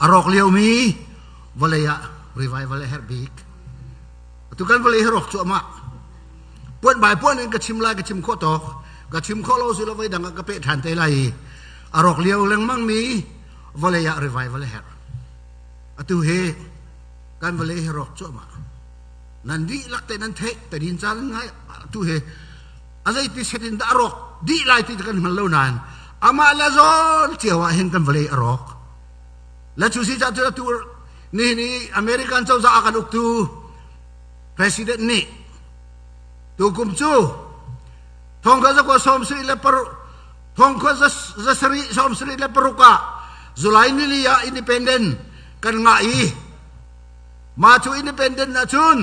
A rawk liomi vawlei ah revival a herh bik. Atu kan vawlei hi rawk cuahmah. Puan bai puan in ka chim lai ka chim khawh tawk. Ka chim khawh lo si lo voi dang ah ka peh ṭhan te lai i a rawk lio lengmang mi vawlei ah revival a herh. Atu hi kan vawlei hi rawk cuahmah. Nan dihlak te nan theih tadin caan ngai atu hi a zeiti set in dah a rawk dih lai ti kan hngal lo nain amah le zawn cio ah hin kan vawlei a rawk. Le cu si cah cu atu nihin i American cozah a kan uktu president nih tukum cu thongkha zakua sawm sarih le paruk thongkha zasarih sawm sarih le paruk ah July nili ah independent kan ngah i mah cu independent ahcun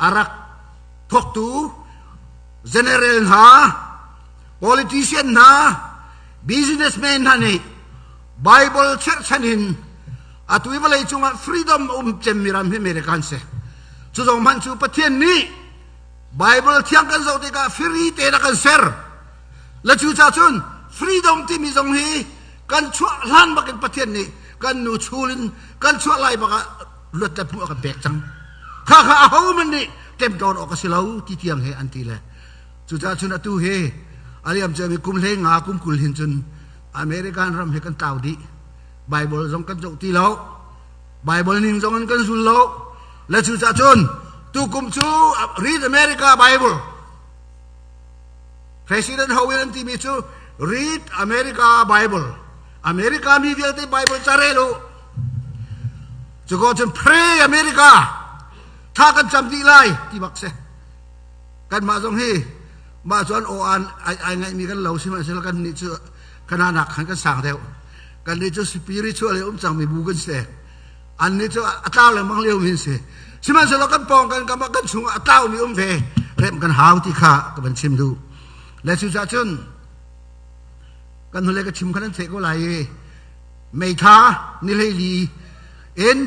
a rak thawktu general hna politician hna businessman hna nih Bible cherhchan in atu i vawlei cungah freedom a um cemmi ram hi America an si. Cu zong hmanh cu Pathian nih Bible thiang kan zoh tikah free tein a kan ser. Le cu ca cun freedom timi zong hi kan chuah hlan bakin Pathian nih kan nu chul in kan chuah lai bakah luat le hmuh a kan pek cang. Kha kha aho man nih ṭemṭawn awk a si lo ti tiang he an ti le cucaah cun atu hi a liam ciami kum hlei nga kum 20 hin cun American ram hi kan tlau dih. Bible zong kan zoh ti lo. Bible ning zong in kan zul lo. Le cucaah cun tukum cu Read America Bible. President Howell an timi cu Read America Bible. America mi vialte Bible ca rel u. Cuko cun Pray America. Tha kan cam dih lai ti bak si. Kanmah zong hi mah cu an aw an ai ngaihmi kan lo sihmanhsehlaw kan nih cu kananak khan kan sang deuh. Kan nih cu spiritual i um cangmi bu kan si. An nih cu a tlau lengmang lio mi an si. Sihmanhsehlaw kan pawng kan kam ah kan chungah a tlaumi um ve remh kan hau ti kha ka van chim duh. Le cucaah cun kan hnulei ka chim khan an theih ko lai i meitha ni 14 in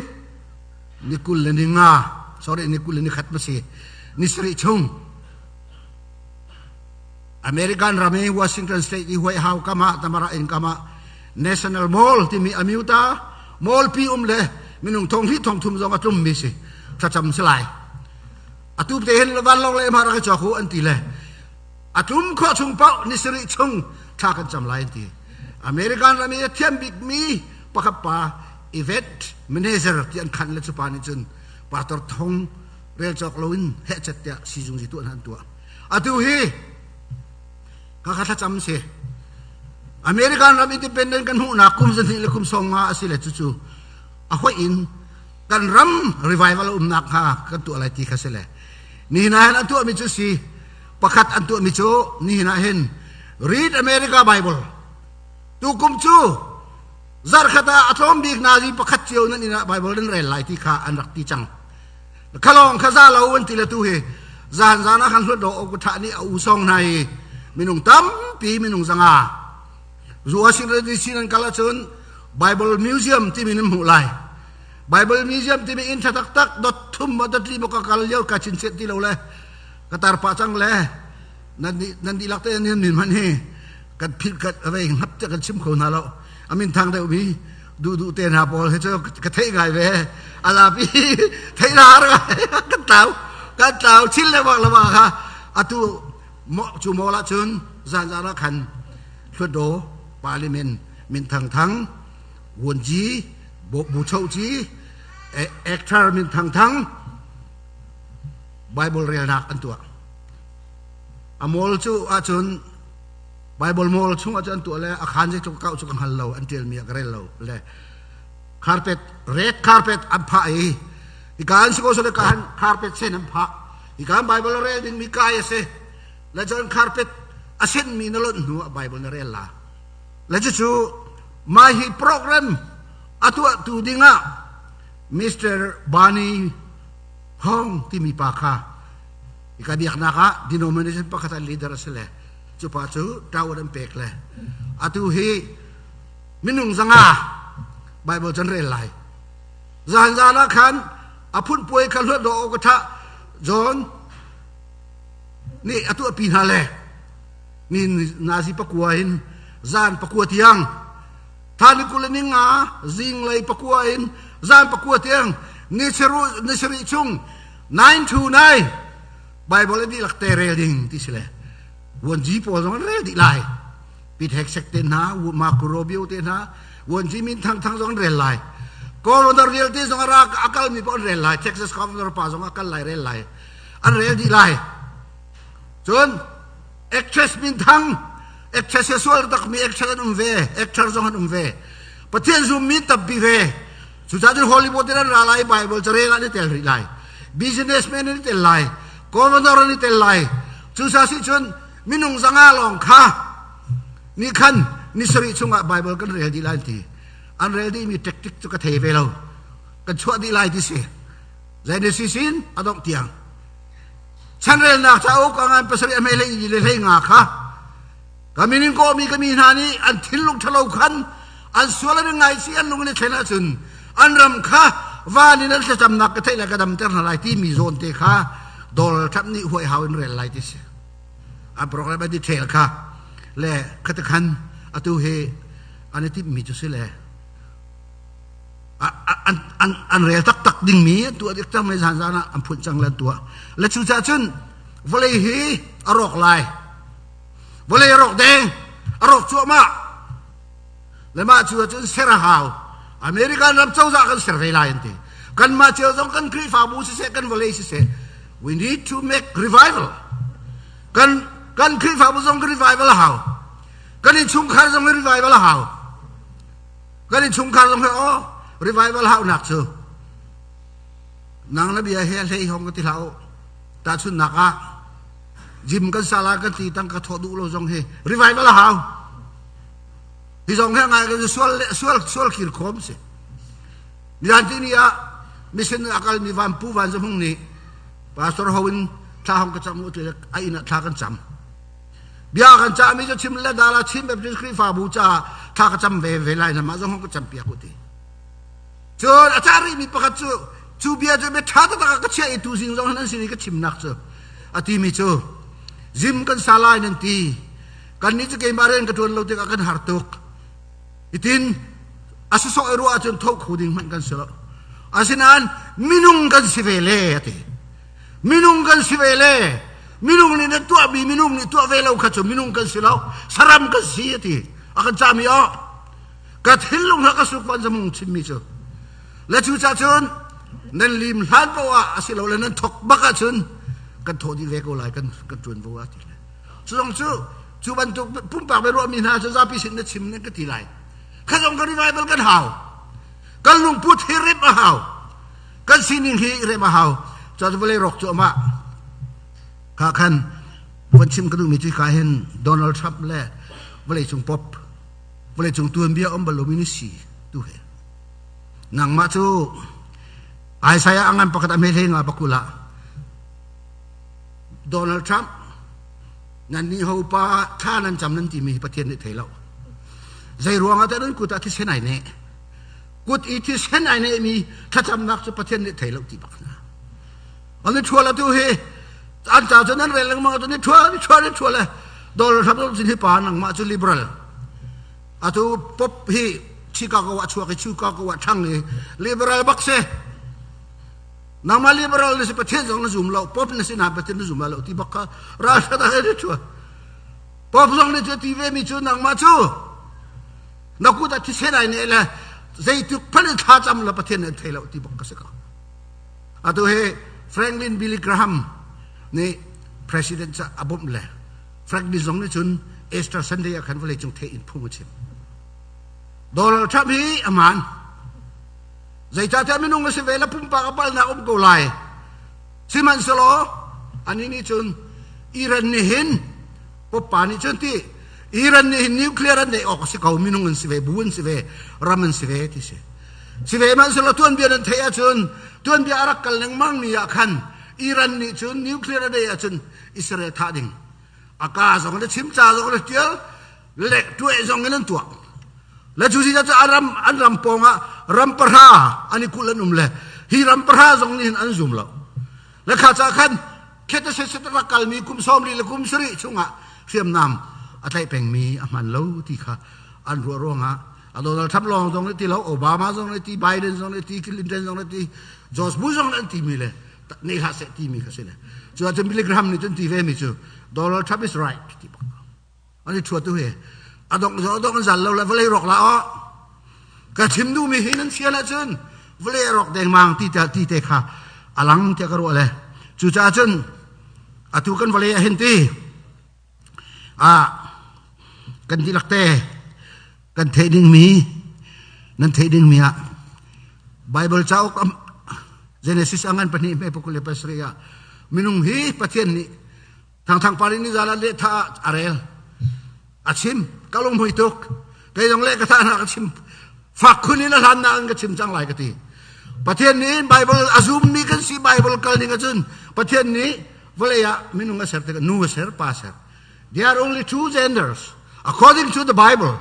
ni 25 sorry ni 21 ma si ni sarih chung American ram i Washington State i White House kam ah Tamara inn kam ah National Mall timi amyuta mall pi um le minung thong hi thong thum zong a tlum mi si thlacam si lai atu te hin vanlawng le ma rak i cawk u an ti le a tlum khawh chung paoh ni sarih chung thla kan cam lai an ti American ram i a thiam bik mi pakhat pa event manager ti an khanh le cu pa nih cun pastor thong rel cawk loin hehchet tiah sizung zi tuah an tuah atu hi ka kha thlacam si American ram independent kan hmuhnak kum zahnih le kum sawm nga a si le cucu a hoih in kan ram revival umnak kha kan tuah lai ti kha si le nihin ah hin an tuahmi cu si pakhat an tuahmi cu nihin ah hin read America Bible tukum cu zarkhat ah a tlawm bik nazi pakhat cio nan inn ah Bible nan rel lai ti kha an rak ti cang khalong kha za lo an ti le tu hi zan zan ah khan hlut do ok tha ni a u song hna i minung tampi minung zanga zu Washington DC nan kal ahcun Bible Museum timi nan hmuh lai Bible Museum timi inn tha taktak dot thum ma dot li ma ka kal lio ka chin set ti lo le ka tar pa cang le nan di nan dihlak te nan min man hi kan philh kan avei ngap te kan chim kho hna lo amin thang deuh mi du du te hna pawl he cu ka theih ngai ve alapi theih na har ngai kan tlau kan tlau chil le wak lama kha atu mo chu mo la chun zan zan ah khan hluatdaw parliament min thang thang won ji bu chou ji actor min thang thang Bible relnak an tuah A mawl cu ahcun Bible mawl chung ahcun an tuah le a khaan zeitluk kau cu ka hngal lo an ṭialmi ah ka rel lo le carpet red carpet an phah i hika an si ko sole ka carpet sen an phah hika an Bible a rel dingmi kai a si le cun carpet a senmi na lonh hnu ah Bible na rel la le cucu mah hi program a tuahtu dingah Mr. Barney Hong timi pa kha Hika biaknak ah denomination pakhat ah leader a si le cu pa cu tower an pek le atu hi minung 500 Bible can rel lai. Zan zan ah khan a phun puai kha hluat do ka tha John nih atu a pi hna le ni nazi pakua in zan pakua tiang. Thla ni 20 ni nga zinglei pakua in zan pakua tiang ni sarih chung 9 to 9 Bible a dihlak te rel ding ti si le vuanci pawl zong an rel dih lai. Pete Hegseth te hna, Marco Rubio te hna, vuanci min thang thang zong an rel lai. Governor vialte zong a ra a kalmi paoh an rel lai. Texas governor pa zong a kal lai rel lai. An rel dih lai. Cun actress min thang actress he sual takmi actor an um ve, actor zong an um ve. Pathian zummi tampi ve. Cucaah cun Hollywood in an ra lai, Bible carel ah an i tel rih lai. Businessman an i tel lai, governor an i tel lai. Cucaah si cun minung zanga lawng kha nih khan ni sarih chungah Bible kan rel dih lai an ti. An rel dihmi tactic cu ka thei ve lo. Kan chuah dih lai ti si. Genesis in a dongh tiang. Chanrelnak cauk a ngan pasarih a hmei hlei le hlei nga kha ka min in kawhmi ka mi hna nih an thinlung ṭhalo khan an sual an i ngaihchih an lung in i thlen ahcun an ram kha van in an thlacamnak ka theih le ka damter hna lai timi zawn te kha Donald Trump nih huai hau in rel lai ti si. A program a detail kha le khati khan atu hi an i timhmi cu si le an, an, an rel taktak dingmi an tuah dik cang zan zan ah an phunh cang le an tuah. Le cucaah cun vawlei hi a rawk lai. Vawlei a rawk deng, a rawk cuahmah. Le mah cu ahcun ser a hau. American ram cozah kan ser ve lai an ti. Kanmah cio zong kan Khrihfabu siseh, kan vawlei siseh, we need to make revival. Kan kan Khrihfabu zong revival a hau. Kan innchungkhar zong revival a hau. Kan innchungkhar zong oh revival haunak cu nang na bia he hlei hong ka ti hlah u. Tahchunhnak ah gym kan sala kan ti tang ka thawh duh lo zong hi revival a hau. Hi zong he ngai kan sual sual sual khir khom si. Milan ti ni ah mission a kal mi van pu van zahung nih pastor ho in thla hong ka cam u ti a inn ah thla kan cam. Bia kan cah mi cu chim le dala Chin Baptist Khrihfabu caah thla ka cam ve ve lai na mah zong hong ka cam piak u ti. Cun a cah rihmi pakhat cu cu bia cu bia ṭha taktak ah ka chiah i tu zing zong nan sin i ka chimnak cu a timi cu zim kan sa lai nan ti kannih cu keimah rian ka ṭuan lo tikah kan har tuk itin a sawsawh i ruah ahcun tho kho ding hmanh kan si lo asinain minung kan si ve le a ti minung kan si ve le minung nih nan tuahmi minung nih tuah ve lo kha cu minung kan si lo saram kan si a ti a kan cahmi oh ka thinlung ha ka suk van zamung chimmi cu le cu ca cun nan lim hlan poah a si lo le nan thok bak ahcun kan thawh dih ve ko lai kan kan ṭuan vo a ti le cu zong cu cu bantuk pumpak biaruahmi hna cu zapi sin na chim nan ka ti lai kha zong kan revival kan hau kan lungput hi rem a hau kan sining hi rem a hau cu vawlei rawk cu amah kha khan von chim ka duhmi cu ka hin Donald Trump le vawlei cung pop vawlei cung tuanbia um bal lomi ni si tu he nangmah cu Isaiah angan pakhat a hme hlei nga pakul ah Donald Trump nan nih ho pa thla nan cam nan timi hi Pathian nih thei lo zei ruangah dah nan kut ah thisen ai neh kut i thisen ai neh mi thlacamnak cu Pathian nih thei lo ti bak hna an i thual atu hi an ca cu nan rel lengmang atu ni thual ni thual ni thual le Donald Trump cu hi pa nangmah cu liberal atu pop hi Chicago ah chuak i Chicago ah ṭhang i liberal bak si Nangmah liberal na si Pathian zong na zum lo pop na si na Pathian na zum lo ti bak kha ralṭhat ah he chuah pop zong nih cu ti ve mi cu nangmah cu na kut ah thisen ai ne le zeituk phal in thla cam la Pathian nih an thei lo ti bak ka si ko atu hi Franklin Billy Graham nih president ca a bawmh le Franklin zong nih cun Easter Sunday ah khan vawlei cung thei in phung a chim Donald Trump hi a man Zeicahtiah minung a si ve le pumpak a palnak um ko lai. Sihmanhsehlaw anih nih cun Iran nih hin Popa nih cun ti Iran nih hin nuclear an neih awk a si ko minung an si ve bu an si ve ram an si ve ti si. Si ve hmanhsehlaw tuanbia nan theih ahcun tuanbia a rak kal lengmang mi ah khan Iran nih cun nuclear a neih ahcun Israel thah ding a ka zong le chim ca zong le tial le tuah zong in an tuah le cu si cu an ram an ram pawng ah ram pahra an i kulh an um le hi ram pahra zong nih hin an zum lo le kha ca khan khete se se rak kalmi kum sawm li le kum sarih chungah hriamnam a tlaih pengmi a hman lo ti kha an ruah ruangah. A Donald Trump lawng zong nih ti lo, Obama zong nih ti, Biden zong nih ti, Clinton zong nih ti, George Bush zong nih an timi le nei hlah seh timi kha si le. Cu ahcun Billy Graham nih cun ti ve mi cu Donald Trump is right ti bak. An i ṭhuat tu hi a dong zo dong an zal lo le vawlei rawk la aw. Ka chim duhmi hi nan fial ahcun vawlei a rawk dengmang ti te ti te kha a lang tiah ka ruah le. Cucaah cun atu kan vawlei ah hin ti ah kan dihlak te kan theih dingmi nan theih dingmi ah Bible cauk Genesis angan pahnih hme pakul le pasarih ah minung hi Pathian nih thangthang par in nizan ah lehtha ah a rel a chim ka lunghmui tuk kei zong le ka tha hna ka chim fak khun in a hlan na ka chim cang lai ka ti Pathian nih Bible a zummi kan si Bible kal ning ahcun Pathian nih vawlei ah minung a ser tikah nu a ser pa a ser there are only two genders according to the Bible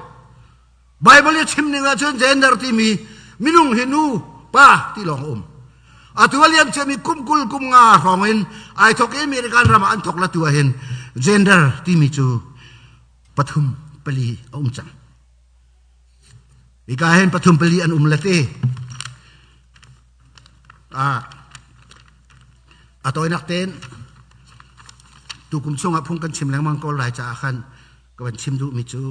Bible i chim ning ahcun gender timi minung hi nu pa ti lawng a um atu a liam ciami kum 20 kum nga hrawng in ai thok i American ram ah an thok la tu ahhin gender timi cu pathum pali a um cang hika hin pathum pali an um le te ah a tawinak tein tukum chungah phung kan chim lengmang ko lai caah khan ka van chim duhmi cu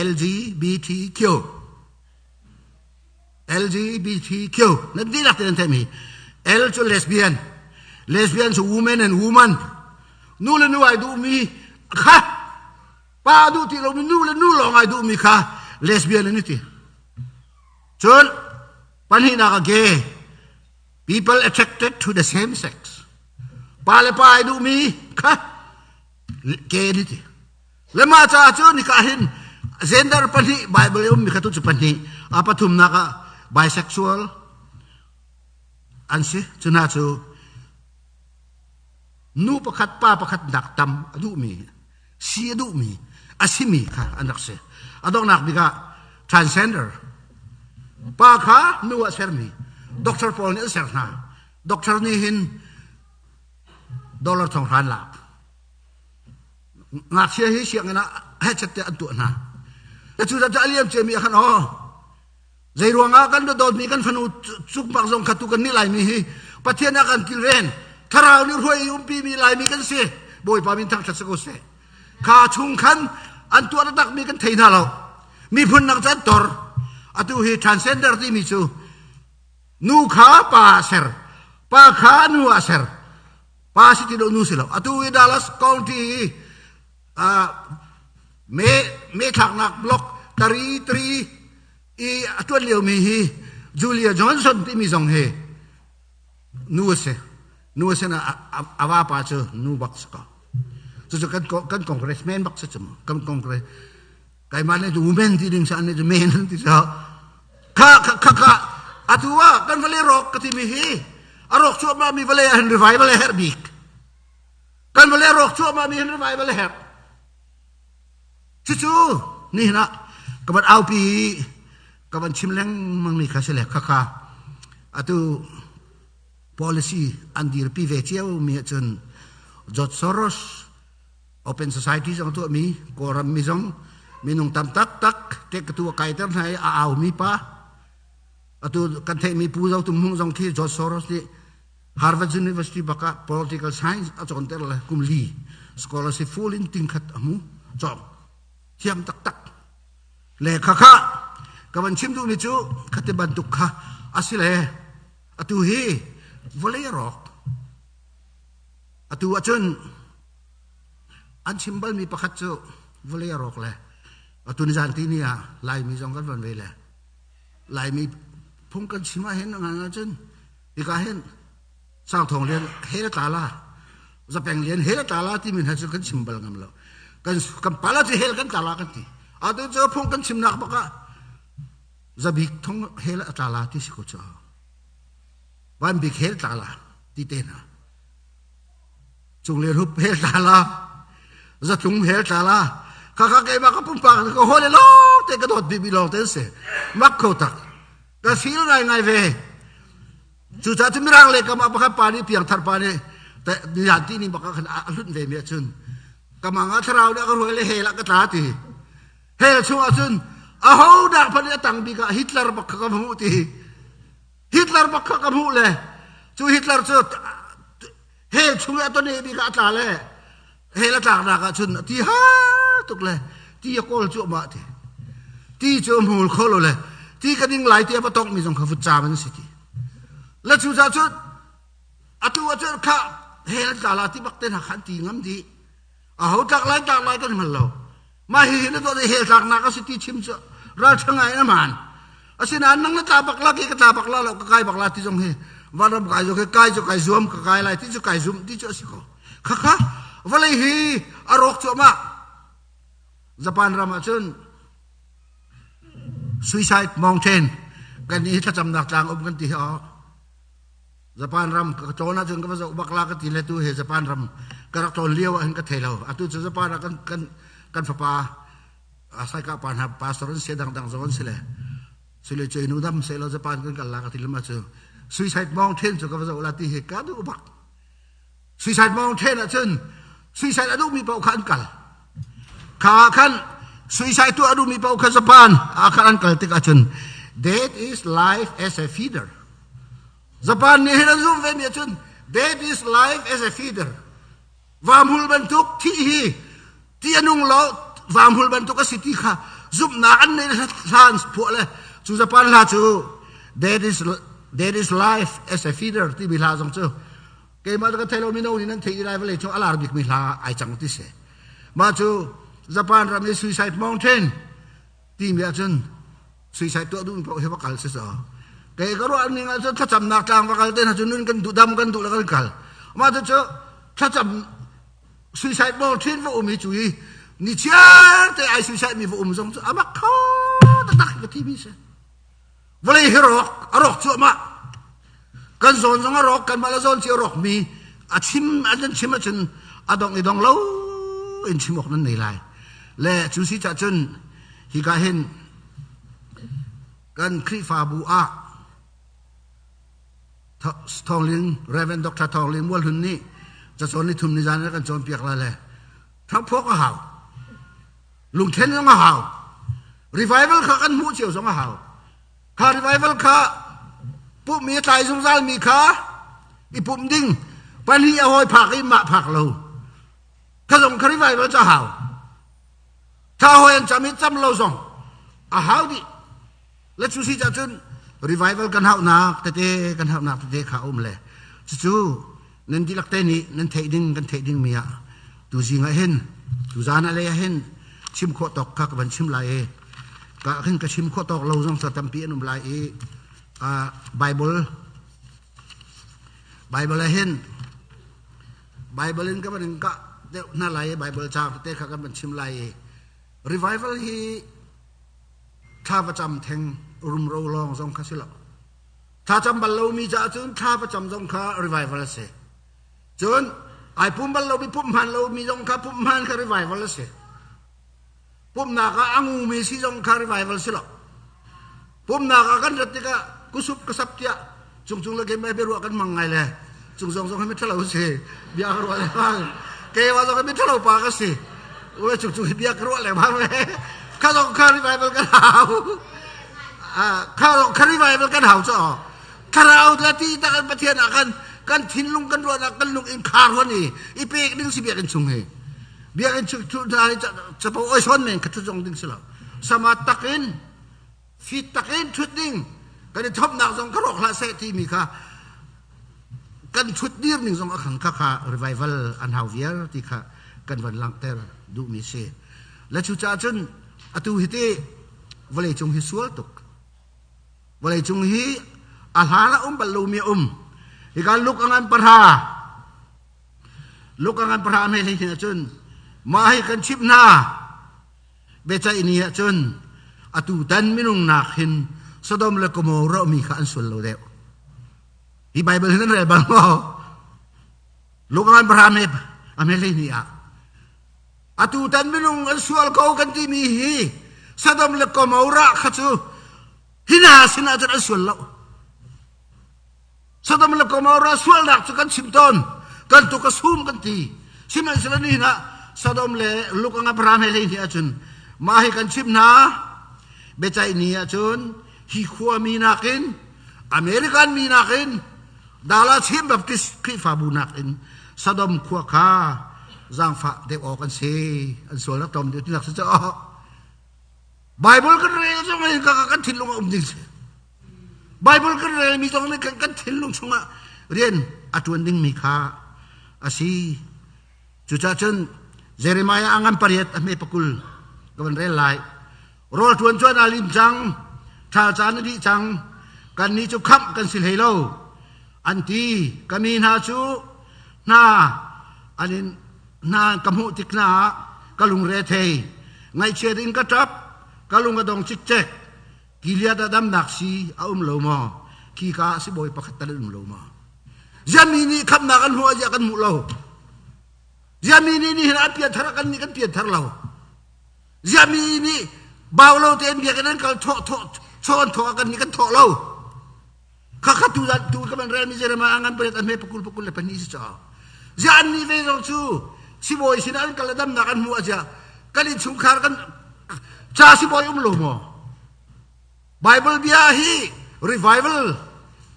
LGBTQ LGBTQ nan dihlak te nan theihmi L cu lesbian lesbian cu woman and woman nu le nu ai duhmi kha pa duh ti lomi nu le nu lawng ai duhmi kha lesbian an i ti cun pahnihnak a gay people attracted to the same sex pa le pa ai duhmi kha gay an i ti le mah caah cun nika hin gender pahnih Bible i ummi kha tu cu pahnih a pathumnak ah bisexual an si cu hna cu nu pakhat pa pakhat nak tam a duhmi si a duhmi a simi kha an rak si a donghnak bik ah transgender pa kha nu ah sermi doctor pawl nih an ser hna doctor nih hin dollar thong hran lak ngakchia hi sianginn ah hechet te an tuah hna cu cu a liam ciami ah khan aw zei ruangah kan dawtmi kan fanu cukmak zong kha tu kan nih laimi hi Pathian ah kan kilven thlarau nih hruai i umpi mi laimi kan si Bawipa min thangṭhat si ko seh kha chung khan an tuah takmi kan thei hna lo miphun nak cu an tor atu hi transgender timi cu nu kha pa ah ser pa kha nu ah ser pa si ti lo nu si lo atu i Dallas County i me me thlaknak block tari tri i a tuan liomi hi Julia Johnson timi zong hi nu a si nu a si na a vapa cu nu bak si ko cucu kan kan congressman bak si cu kan congress keimah nih women ti ding sa nih men ti sa kha kha kha kha atu ah kan vale rawk ka timi hi a rawk cuahmah mi vale ah hin revival a herh bik kan vale rawk cuahmah mi hin revival a herh cucu nihin ah ka van aupi ka van chim lengmang mi kha si le kha kha atu policy an dirpi ve cio mi ahcun George Soros Open Society zong tuahmi Kawlram mi zong minung tam taktak te ka tu a kaiter hna i a aumi pa atu kan theihmi Pu Zo Tum Hmung zong khi George Soros nih Harvard University bak ah political science a cawnter le kum li scholarship full in tingkhat a hmu cawng thiam taktak le kha kha ka van chim duhmi cu khati bantuk kha asile atu hi vawlei a rawk Atu ahcun an chim balmi pakhat cu vawlei a rawk le atu nizan ti ni ah Laimi zong kan van ve le Laimi phung kan chim ah hin ngan ahcun hika hin Sangthawng lian he la tla la Zapeng lian he la tla la timi hna cu kan chim bal ngam lo kan kan pala cu hel kan tla la kan ti atu cu phung kan chimnak bak ah Zabik thong hel a tla la ti si ko cu Van bik hel tla la ti te hna Cung le rup hel tla la zatlung hel tla la kha kha keimah ka pumpak ka hawi le lawng te ka dawt bikmi lawng te an si mak kho tak ka feel ngai ngai ve cucaah cu mirang le kam ah pakhat pa nih piangthar pa nih nian ti ning bak ah khan a hlunh ve mi ahcun ka mang ah thlarau nih a ka hruai le hel ah ka tla ti hel chung ah cun Aho dah hmanh a tang bik ah Hitler bak kha ka hmuh ti. Hitler bak kha ka hmuh le cu Hitler cu hell chung i a tone bik ah a tla le hell a tlaknak ah cun a ti ha tuk le ti a kawl cuahmah ti. Ti cu a hmul kho lo le ti ka ding lai ti a va tongh mi zong kha vutcaam an si ti. Le cu ca cun atu ah cun kha hell tla la ti bak te hna kha an ti ngam dih. Aho tlak lai tlak lai kan hngal lo. Mah hihi na tuah hell tlaknak a si ti chim cu ralṭha ngai in a hmaan. Asinain nang na tla bak la ke ka tla bak la lo ka kai bak la ti zong hi vanram kai zong hi kai cu kai zuam ka kai lai ti cu kai zum ti cu a si ko. Khakha vawlei hi a rawk cuahmah. Japan ram ah cun Suicide Mountain kan i thlacamnak tlang um kan ti hi aw. Japan ram ka tlawn ahcun ka va zoh bak la ka ti le tu he Japan ram ka rak tlawn lio ah hin ka thei lo. Atu cu Japan ah kan kan kan fapa Saika pa hna pastor an si dangdang zong an si le sile cu nu dam se lo Japan kan kal la ka ti lama cu Suicide Mountain cu ka va zoh la ti hi ka duh bak. Suicide Mountain ahcun suicide a duhmi paoh kha an kal. Kha ah khan suicide tuah a duhmi paoh kha Japan ah khan an kal tik ahcun death is life as a feeder. Japan nih hin an zumh ve mi ahcun death is life as a feeder. Vamhul bantuk thih hi ti a nung lo vamhul bantuk a si ti kha zumhnak an neih hlan phuah le cu Japan hla cu death is death is life as a feeder timi hla zong cu keimah ka thei lo mino nih nan theih lai vawlei cung a lar bikmi hla ai cang ti si mah cu Japan ram i Suicide Mountain timi ahcun suicide tuah duh paoh hi va kal si so kei ka ruah ning ahcun thlacamnak tlang va kal te hna cu nun kan duh dam kan duh le kan kal mah cu cu thlacam suicide mountain va um hi cu hi ni chiar te ai suicide mi va um zong cu amak kho taktak ka ti mi si Vawlei hi rawk a rawk cuahmah. Kan zawn zong a rawk, kanmah le zawn ci a rawkmi a chim an nan chim ahcun a dong i dong lo in chim awk nan nei lai. Le cu si cah cun hika hin kan Khrihfabu ah Thawngling Reverend Dr. Thawngling Mualhlun nih cacawn ni thum ni zan kan cawnpiak la le thangphawk a hau. Lungthlen zong a hau. Revival kha kan hmuh cio zong a hau. Kha revival kha pumh i tlai zungzal mi kha i pumh ding pahnih a hawi phak i mah phak lo. Kha zong kha revival cu a hau. Tha hawi an cam i cam lo zong a hau dih. Le cu si cun revival kan hauhnak tete kan hauhnak tete kha um le cucu nan dihlak te nih nan theih ding kan theih ding mi ah tu zing ah hin tu zan ah lei ah hin chim khawh tawk kha ka van chim lai i ka khin ka chim khawh tawk lo zong sa tampi an um lai i Bible Bible ah hin Bible in ka van in ka deuh hna lai i Bible ca te kha kan van chim lai i revival hi thla va cam theng rumro lawng zong kha si lo thla cam bal lomi caah cun thla va cam zong kha revival a si cun ai pum bal lomi pumh hman lomi zong kha pumh hman kha revival a si pumhnak ah a ngumi si zong kha revival si lo pumhnak ah kan rat tikah kusup kasap tiah cungcung le keimah biaruah kan hmang ngai le cung zong zong hi mithalo si bia ka ruah lengmang keimah zong hi mithalo pa ka si ue cungcung hi bia ka ruah lengmang le kha zong kha revival kan hau kha zong kha revival kan hau cho thlarau la ti tak an pathian ah kan kan thinlung kan ruahnak kan lung in khar huan i i pek ding si biakinn chung hi biakinn chung thu hna capo oi son men kha thu zong ding si lo sama takin Fit takin ṭhut ding kan i thopnak zong ka rawk hlah seh timi kha kan ṭhut dir ning zong a khan kha kha revival an hau viar ti kha kan van langhter duhmi si. Le cucaah cun atu hi ti vawlei cung hi sual tuk. Vawlei cung hi a hlan a um bal lomi a um. Hika luk a ngan pahra luk a ngan pahra hme hlei hin ahcun mah hi kan chimh hna Biaceih ni ah cun atutan minung nak hin Sodom le Gomorrah mi kha an sual lo deuh. Hi Bible hi nan rel bal maw? Luka Abraham he a hme ni ah atutan minung an sual ko kan timi hi Sodom le Gomorrah kha cu hi hna sinah cun an sual lo. Sodom le Gomorrah sualnak cu kan chim tawn. Kan tuk a sum kan ti. Sihmanhsehlaw nihin ah Sodom le Luka Abraham he hlei hnih ahcun mah hi kan chim hna. Biaceih ni ahcun hi khuami nakin American mi nakin Dala Chin Baptist Khrihfabu nakin Sodom khua kha zaangfah deuh awk an si. An sualnak tlawm deuh tinak si cu. Bible kan rel zong in kan thinlung a um ding si. Bible kan relmi zong nih kan thinlung chungah rian a ṭuan dingmi kha a si. Cucaah cun Jeremiah a ngan pariat a hme pakul ka van rel lai. Rawl ṭuan cuan aa lim cang, ṭhal caan a dih cang, kannih cu khamh kan si hlei lo. An ti, ka mi hna cu hna an in hna ka hmuh tik hna ah ka lungre thei. Ngaihchiat in ka ṭap, ka lung a dong cikcek. Gilead ah damnak si a um lo maw? Khika ah sibawi pakhat tal an um lo maw? Ziami nih khamnak an hmuh ah kan hmuh lo. Ziami nih nihin an pianthar kan nih kan pianthar lo. Ziami nih bau lo tein biakinn an kal thawh thawh chaw an thawh kan nih kan thawh lo. Khakha tu tu ka man rel mi Jeremiah angan pariat an me pakul pakul le pahnih si caw. Zia an nih ve zong cu sibawi sin an kal damnak an hmuh azia kan innchungkhar kan ca sibawi um lo maw? Bible bia hi revival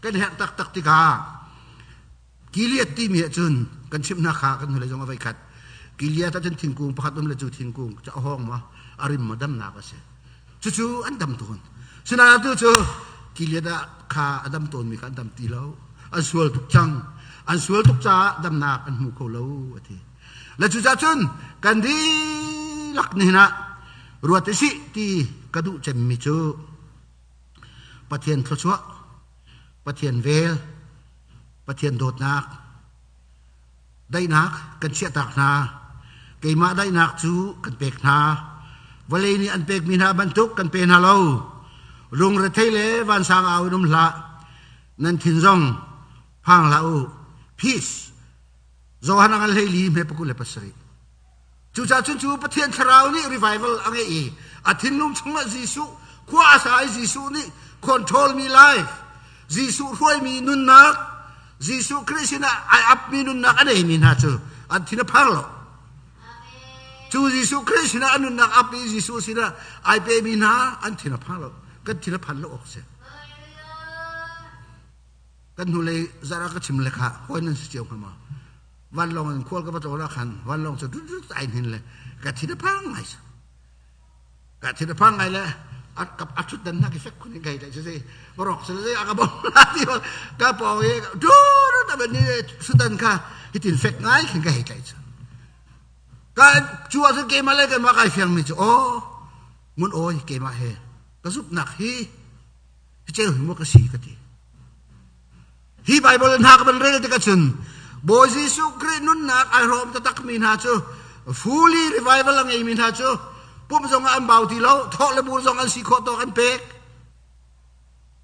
kan herh taktak tikah Gilead timi ahcun kan chimhnak kha kan hnulei zong a voi khat. Gilead ahcun thingkung pakhat um le cu thingkung cu a hawng ma a rim ma damnak a si. Cucu an dam tawn. Sinain atu cu Gilead ah kha a dam tawnmi kha an dam ti lo. An sual tuk cang. An sual tuk caah damnak an hmu kho lo a ti. Le cucaah cun kan dihlak nihin ah ruat usih ti ka duh cemmi cu Pathian thluachuah, Pathian vel, Pathian dawtnak, daihnak kan chiahtak hna. Keimah daihnak cu kan pek hna. Vawlei nih an pekmi hna bantuk kan pe hna lo. Lungrethei le vansang au in um hlah. Nan thin zong phang hlah u. Peace. Johan a ngan hleili hme pakul le pasarih. Cucaah cun cu Pathian Thlarau nih revival a ngeih i a thinlung chungah Jesuh khua a sa i Jesuh nih control mi life, Jesuh hruaimi nunnak, Jesuh Khrih sinah ai apmi nunnak a neimi hna cu an thin a phang lo. Cu Jesuh Khrih sinah a nunnak ap i Jesuh sinah ai pemi hna an thin a phang lo. Kan thin a phan lo awk si. Kan hnulei zarh ah ka chim le kha hawi nan si cio hnga maw? Vanlawng in khual ka va tlawn ah khan vanlawng cu dut ai hnin le ka thin a phang ngai. Ka thin a phang ngai le a thut dan nak i fek khun in kai le si rok se le a ka bom la ti ka pawng i du ta ban ni thut kha hitin fek ngai khin ka hei tlai chu ka chu ah cun keimah le keimah kai fiang mi cu aw ngun oi keimah he ka zumhnak hi hi ceu hi maw ka si ka ti Hi Bible hna ka van rel tikah cun Bawi Jesuh Khrih nunnak ai hrawm taktakmi hna cu fully revival a ngeimi hna cu pumh zong ah an bau ti lo, thawh le bur zong an si khawh tawk an pek.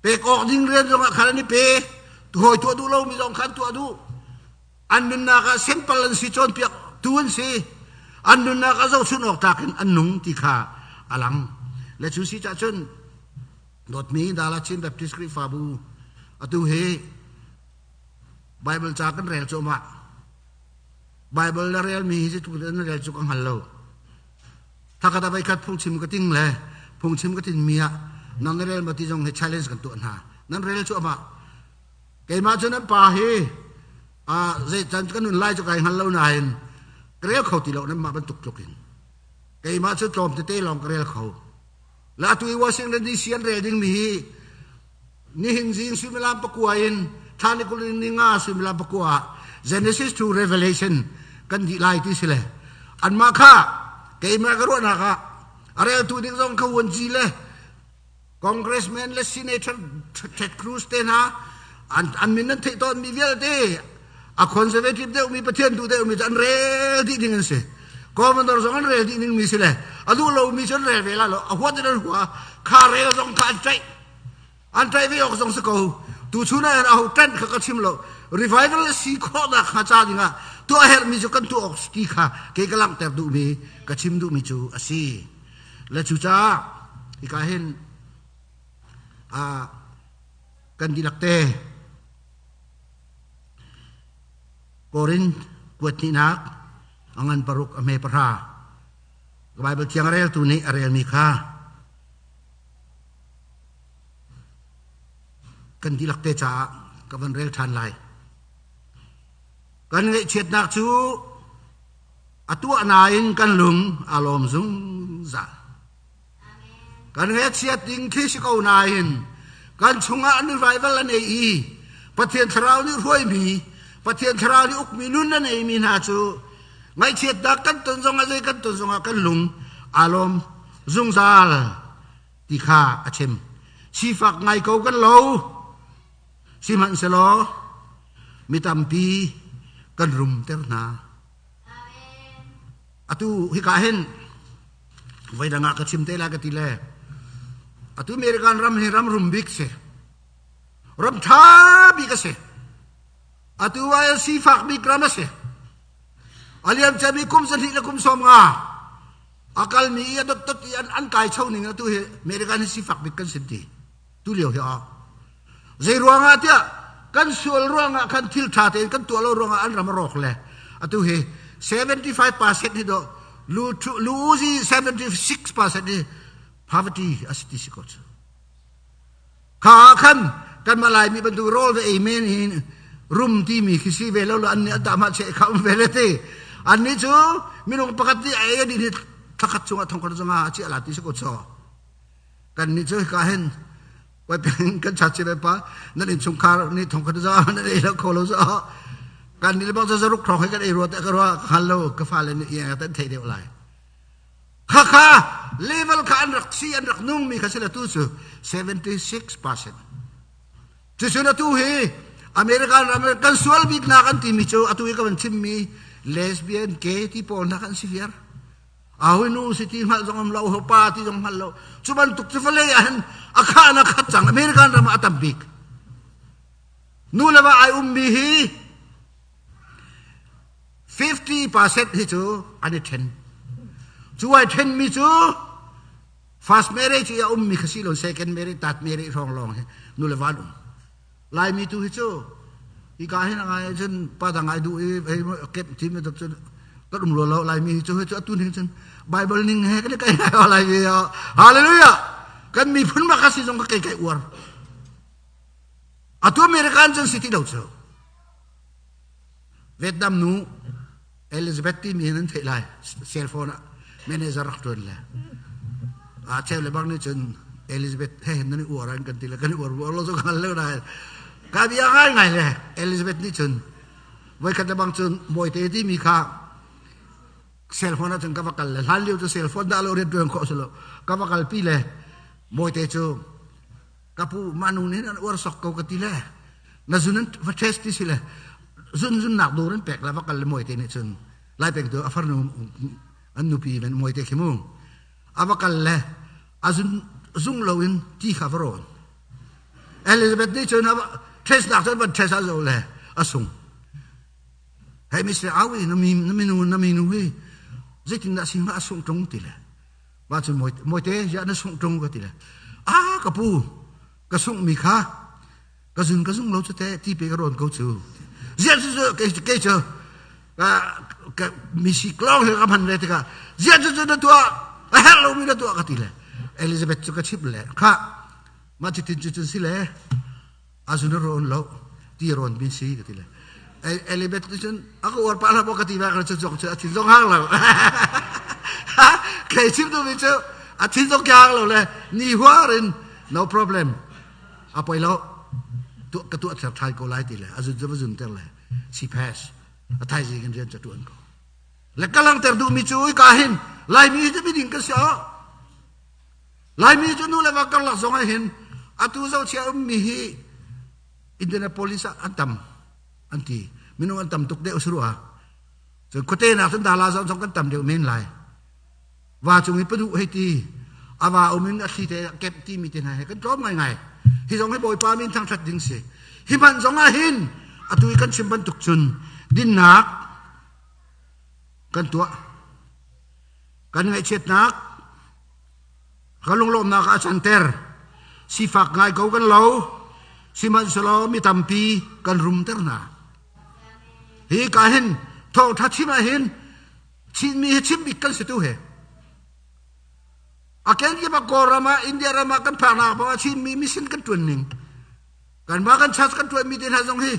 Pek awk ding rian zong ah khan an i pe. Hawi tuah duh lomi zong khan tuah duh. An nunnak ah simple an si cawnpiak tu an si. An nunnak ah zohchunh awk tlak in an nung ti kha a lang. Le cu si cah cun Dawtmi Dala Chin Baptist Khrihfabu atu hi Bible ca kan rel cuahmah. Bible na relmi hi zeitluk in na rel cu ka hngal lo. Thakhat ah voikhat phungchim ka ting le phungchim ka tinmi ah nang na rel ma ti zong hi challenge kan tuah hna. Nan rel cuahmah. Keimah cu nan pa hi zei can kan nun lai cu kai hngal lo nain ka rel kho ti lo nanmah bantuk tluk in. Keimah cu tlawm tete lawng ka rel kho. La atu i Washington DC an rel dingmi hi nihin zing suimilam pakua in thla ni kul in ni nga suimilam pakua ah Genesis to Revelation kan dih lai ti si le anmah kha keimah ka ruahnak ah a reltu ding zong kha vuanci le congressman le senator Ted Cruz te hna an min an theih tawnmi vialte a conservative deuhmi Pathian duh deuhmi cu an rel dih ding an si governor zong an rel dih dingmi si le a duh lomi cu an rel ve lai lo a huat in an hua kha rel zong kha an ṭaih an ṭaih ve awk zong si ko tu chun ah aho ṭanh kha ka chim lo revival si khawhnak kha ca dingah tuah herhmi cu kan tuah awk ti kha kei ka langhter duhmi ka chim duhmi cu a si le cucaah hika hin kan dihlak te Korin kuat hnihnak a ngan paruk a hme pahra. Bible thiang a reltu nih a relmi kha. Kan dihlak te caah ka van rel ṭhan lai. Kan ngaihchiatnak cu a tuah nain kan lung aa lawm zungzal. Kan ngaihchiat ding khi si ko nain kan chungah an revival an ei i Pathian Thlarau nih hruaimi, Pathian Thlarau nih ukmi nun a neimi hna cu ngaihchiatnak kan ton zongah zei kan ton zongah kan lung aa lawm zungzal ti kha a chim. Sifak ngai ko kan lo. Sihmanhsehlaw mi tampi kan rumter hna. Atu hika hin voi dang ah ka chim te lai ka ti le atu American ram hi ram rum bik si. Ram ṭha bik a si. Atu ah sifak bik ram a si. A liam ciami kum zahnih le kum sawm nga a kalmi i a dotdot i an kai cho ning atu hi American hi sifak bik kan si ti. Tu lio hi a zei ruangah tiah kan sual ruangah khan thil ṭha tein kan tuah lo ruangah an ram a rawk le atu hi 75% hi do lu lu uzi 76% hi poverty a si ti si ko cu kha khan kan malai mi bantuk rawl ve ei men hin rum ti mi khi si ve lo lo an nih an dah ma che kha um ve le ti an nih cu minung pakhat nih ei a din hi thlakhat chungah thongkhat zongah a chiah la ti si ko cho Kan nih cu hika hin kan chat ve pa nan innchungkhar nih thongkhat za nan ei lo kho lo za kan nih bang zaruk hrawng he kan ei rua te ka rua ka hngal lo ka fale nih iang tan thei deuh lai kha kha level kha an rak si an rak nung mi kha sila tu cu 76% cucun atu hi American ram kan sual bik nak an timi cu atu hi ka van chimmi lesbian gay ti pawl hna kan si viar Awi nu si ti hngalh zong um lo, ho pa ti zong hngalh lo. Cu bantuk cu vawlei ah hin a khah na khat cang. American ram ah a tam bik. Nu le va ai ummi hi 50% hi cu an i ṭhen. Cu ai ṭhenmi cu first marriage i a ummi kha si lo second marriage, third marriage hrawng lawng hi nu le va an um. Laimi tu hi cu hika hin a ngai ahcun pa dang ai duh i hei kep ti mi cun kan um rua lo Laimi hi cu hi cu atu ning cun Bible ning he kan i kai ngai Laimi hallelujah kan miphun bak a si zong ka kei kai uar atu American cun si ti lo cu Vietnam nu Elizabeth timi hin an theih lai cell phone ah manager rak ṭuan le a cheu le bang nih cun Elizabeth he nan i uar an kan ti le kan i uar uar lo cu hngal lo na ka bia ngai ngai le Elizabeth nih cun voikhat le bang cun mawite timi kha cell phone ah cun ka va kal le hlan lio cu cell phone dah lo rian ṭuan khawh si lo ka va kal pi le mawite cu ka pu manu nih an uar sok ko ka ti le na zun an va test ti si le zun zun nak dur an pek la va kal le moi te nih cun lai peng tu a farnu an nupi men moi te khi mu a va kal le a zun zung lo in ti kha va rawn Elizabeth nih cun test nak cun van test a zo le a sung hei mi se awi na mi na minu na minu hi zeitin dah sing a sung tung ti le Mah cu mawite ziah na sungh ṭung ka ti le a ka pu ka sunghmi kha ka zun ka zung lo cu teh ti pe ka rawn ko cu ziah cu kei kei cu ka misi klong he ka hman ve tikah ziah cu cu na tuah a herh lomi na tuah ka ti le Elizabeth cu ka chimh le kha mah cutin cu cun si le a zun a rawn lo ti rawn bin si ka ti le Elizabeth nih cun a ka uar pah hlah maw ka ti ba ka cu zong cu a thin zong hang lo kei chim duhmi cu a thin zong hang lo le ni huar in no problem a poi lo ka tuah ter thai ko lai ti le a zun cu va zun ter le si pass a thaizing in rian ca tuan ko le ka langter duhmi cu ka hin laimi cu miding ka si Laimi cu nu le va karlak zong ah hin atu zohchia ummi hi Indianapolis ah an tam an ti. Minung an tam tuk deuh si rua. Cun khuate nak cun Dala zong kan tam deuh men lai. Va cung i paduh hei ti a va um in a thli te kemh ti mi te hna he kan tlawm ngaingai. Hi zong hi Bawipa min thangṭhat ding si. Hi hmanh zong ah hin atu i kan chim bantuk cun dinnak kan tuah. Kan ngaihchiatnak Ka lunglawmnak a canter. Sifak ngai ko kan lo. Sihmanhsehlaw mi tampi kan rumter hna. Hi ka hin thawngṭha chim ah hin Chinmi hi chim bik kan si tu he. A kenkip ah Kawlram ah India ram ah kan phaknak paoh ah Chinmi mission kan ṭuan ning. Kanmah kan church kan ṭuanmi te hna zong hi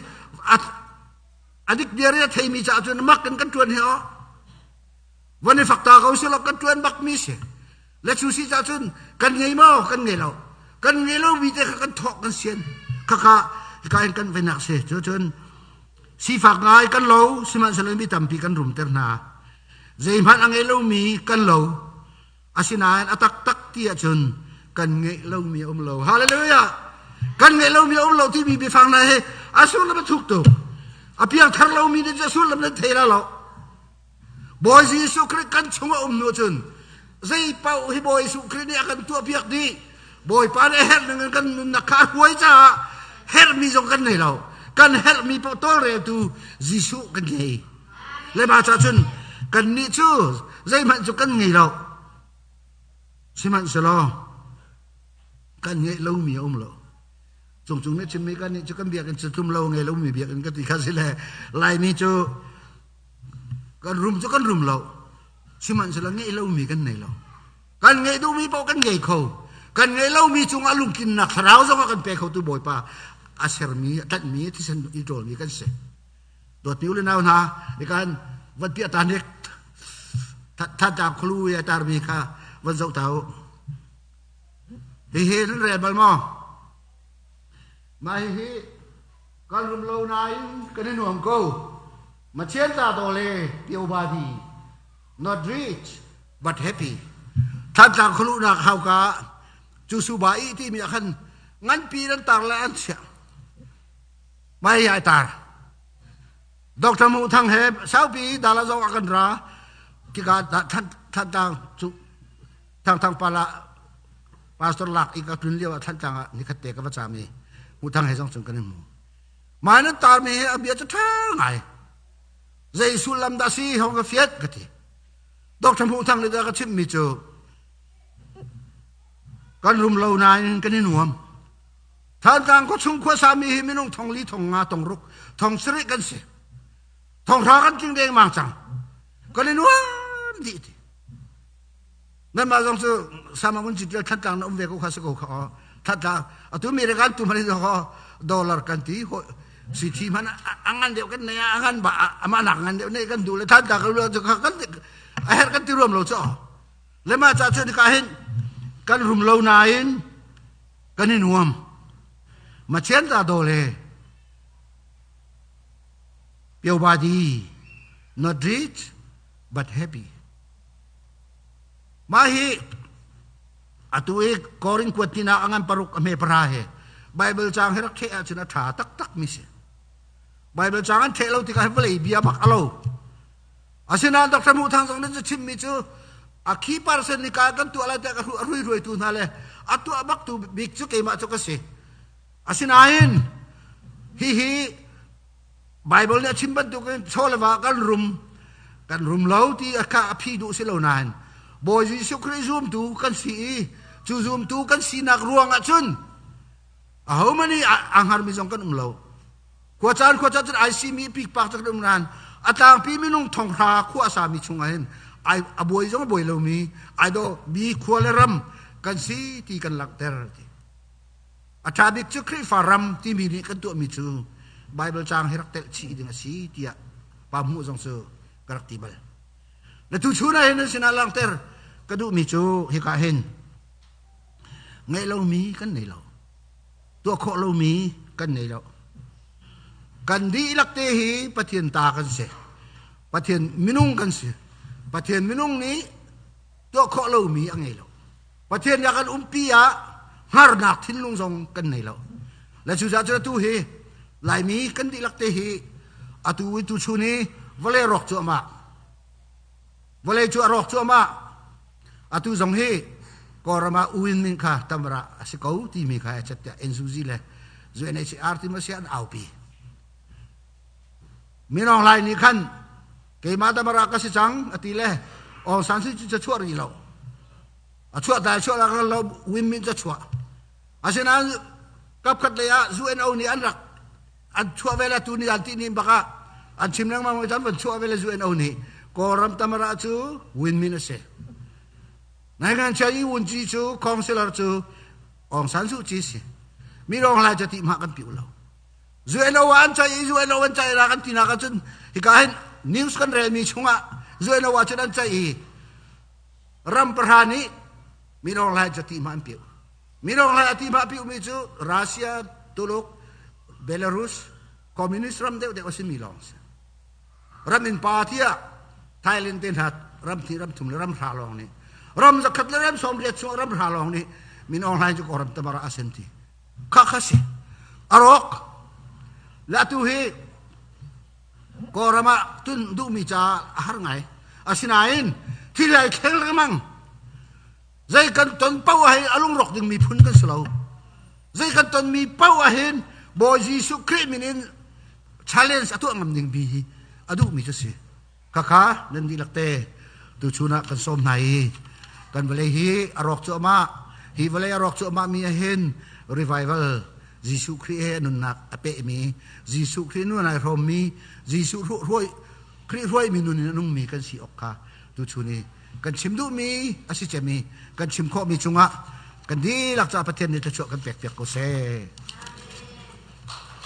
a dik bia a theimi caah cun mak in kan ṭuan hi aw. Van i fakta ko si lo kan ṭuan bakmi si. Le cu si cah cun kan ngei maw kan ngei lo. Kan ngei lomi te kha kan thawk kan sian. Khakha hika in kan venak si. Cu cun sifak ngai kan lo sihmanhsehlaw mi tampi kan rumter hna. Zeihmanh a ngei lomi kan lo. Asinain a taktak ti ahcun kan ngeih lomi a um lo. Hallelujah! Kan ngeih lomi a um lo timi biafang hna hi a sullam a thuk tuk. A piangthar lomi nih a sullam nan thei la lo. Bawi Jesuh Khrih kan chung a um hnu cun zei paoh hi Bawi Jesuh Khrih nih a kan tuahpiak dih. Bawipa nih a herh ning in kan nunnak kha a hruai caah herhmi zong kan nei lo. Kan herhmi paoh tawlreltu Jesuh kan ngei. Le mah caah cun kannih cu zeihmanh cu kan ngei lo. Sihmanhsehlaw kan ngeih lomi a um lo. Cungcung nih chimmi kan nih cu kan biakinn cu tlum lo ngei lomi biakinn ka ti kha si le Laimi cu kan rum cu kan rum lo. Sihmanhsehlaw ngeih lomi kan nei lo. Kan ngeih duhmi paoh kan ngei kho. Kan ngeih lomi cungah lungtlinnak thlarau zong a kan pe khotu Bawipa a sermi, a tlanhmi, thisen i ṭawlmi kan si. Dawtmi u le nau hna, ikan van piah ta nek Thantlang khulu i a tarmi kha van zoh ta u. Hihi nan rel bal maw? Mah hihi kan rum lo nain kan i nuam ko. Machian ta to le pio badi not rich but happy. Thantlang khulunak hauka cu suba i timi ah khan nganpi nan tar le an chiah. Mai ai tar. Dr. Mu Thang he saupi dala zong a kan ra tika Thantlang cu Thang Thang pala pastor lak i ka tlun lio ah Thantlang ah nikhat te ka va cam i Mu Thang he zong cun kan in hmu. Mai nan tar mi hi a bia cu ṭha ngai. Zei sullam dah si hong ka fiat ka ti. Dr. Mu Thang nih ka chimh mi cu kan rum lo nain kan i nuam. Thantlang khuachung khuasami hi minung 4,000 50 60 70 kan si. 6000 kan tling dengmang cang. Kan i nuam dih ti. Nanmah zong cu sama ngun cit Thantlang na um ve ko kha si ko kha aw. Thantlang atu mi kan tu man ho dollar kan ti ho si thi man angan deuh kan nei angan ba ama nak ngan deuh nei kan du le Thantlang kan kan a her kan ti ruam lo cho. Le ma cha chu ka hin kan rum lo nain kan i nuam machian ta do le piobadi not rich but happy mah hi atu i korin kuat tina angan paruk a hme para he bible chang hi rak theh ahcun a tha taktak mi si bible chang an theh lo tikah vawlei bia bak alo Asinain Dr. Mu Thang zong nih chimmi cu a khi person nih ka kan tuah lai tiah ka rui ruaitu hna le a tuah baktu bik cu keimah cu ka si. Asinain hihi Bible nih a chim bantukin chaw le va kan rum kan rum lo ti a ka a phi duh si lo nain Bawi Jesuh Khrih zumtu kan si i cu zumtu kan sinak ruang ah cun ahohmanh nih a hngarmi zong kan um lo. Khuacaan khuacaan cun ai simi pikpak cu kan um nain a tlangpi minung 6000 khua a sami chungah hin ai a buai zong a buai lomi ai daw mi khua le ram kan si ti kan langhter ti. A ṭha bik cu Khrihfa ram timi nih kan tuahmi cu Bible caang hi rak telh chih ding a si tiah pa hmuh zong cu ka rak ti bal. Na tu chun ah hin nan sinah langhter ka duhmi cu hika hin ngeih lomi kan nei lo. Tuah khawh lomi kan nei lo. Kan dihlak te hi Pathian ta kan si. Pathian minung kan si. Pathian minung nih tuah khawh lomi a ngei lo. Pathian nih a kan umpi ah hngarnak thinlung zong kan nei lo. Le cucaah cun atu hi Laimi kan dihlak te hi atu i tuchun hi vawlei rawk cuahmah. Vawlei cu a rawk cuahmah. Atu zong hi Kawlram ah U Win kha tamra a si ko timi kha echet tiah NUG le UNHCR ti ma si an aupi. Minong Lai nih khan keimah tamara ka si cang a ti le Aung San Suu Kyi cu chuah rih lo. A chuah dai chuah la lo Win Min cu chuah. Asinain kapkhat lei ah UNO nih an rak an chuah ve le tu ni an ti ni bak ah an chim lengmang mi van chuah ve le UNO nih Kawlram tamara cu Win Min a si. Nai ngan chia i Wun Ci cu councilor cu Aung San Suu Kyi si. Mi rong lai ca ti ma kan piu lo. UNO an cai i UNO an cai ra kan ti nak ahcun hika hin news kan rel mi chungah UNO ah cun an cai i ram pahra nih mi rong lai ca ti ma an piu. Mi rong lai a ti ma piu mi cu Russia, Tuluk, Belarus, Communist ram deuh deuh a si mi lawng si. Ram in pa tiah Thailand te hna ram thi ram thum le ram hra lawng nih ram zakhat le ram 80 chung ram hra lawng nih Min Aung Hlaing cu Kawlram tamara a sen ti. Kha kha si. Arok le atu hi Kawlram ah tun duhmi ca a har ngai. Asinain thil ai thleng lengmang. Zei kan ton paoh ah hin a lungrok ding miphun kan si lo. Zei kan tonmi paoh ah hin Bawi Jesuh Khrih min in challenge a tuah ngam ding bi hi a duhmi cu si. Khakha nan dihlak te tuchun ah kan sawm hna i kan vawlei hi a rawk cuahmah. Hi vawlei a rawk cuahmah mi ah hin revival Jesuh Khrih he nunnak a pehmi Jesuh Khrih nun ai hrawmmi Jesuh hruai Khrih hruaimi nun in a nungmi kan si awk kha tuchun i kan chim duhmi a si cemi kan chim khawhmi cungah kan dihlak caah Pathian nih thluachuah kan pek piak ko seh.